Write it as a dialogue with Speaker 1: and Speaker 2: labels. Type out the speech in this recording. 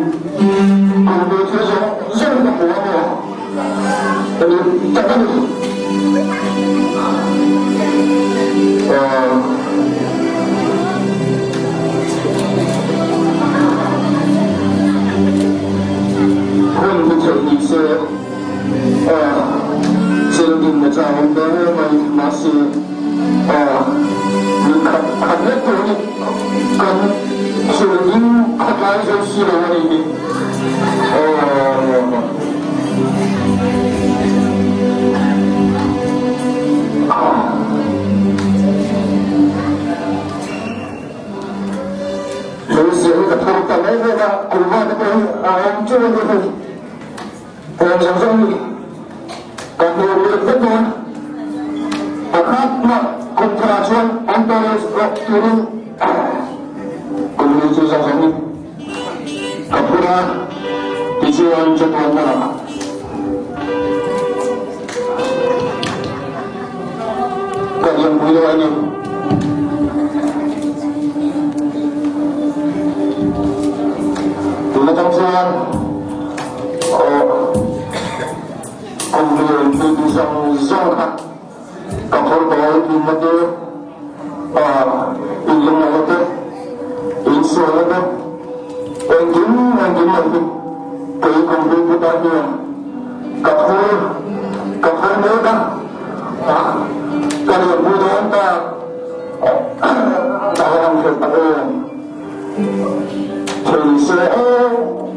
Speaker 1: Kumhlui thil zawng zawng ka hmu a maw? Ka ni tak a ni. Hun hi theih ni se cheng din na chang awm ve mai mahse ni khat khat vek tur hi kan cheng ding khat lai zo si lo a ni hi. Hmeichhia hi ka phur ta mai vek a, kumva te pawh hi a awm teuh a ni hei. Heng zawng zawng hi ka hmuh let vek dawn. Pakhat mah kum tharah chuan an tawh rawh turin kum ni chu zawng zawng hi ka phur a, tichuan chatuan hmanah. Ka liampui lo a ni. Tun atang chuan aw kum hmel titi zawng zawng kha ka phur dawl thin na te, inlunglohna te, insualna te, engkim engkim mai hi kei kum hlui putar hian ka phur ka phur mek a, ka liampui dawn ta ka va han hrelh tak em! Thei se aw.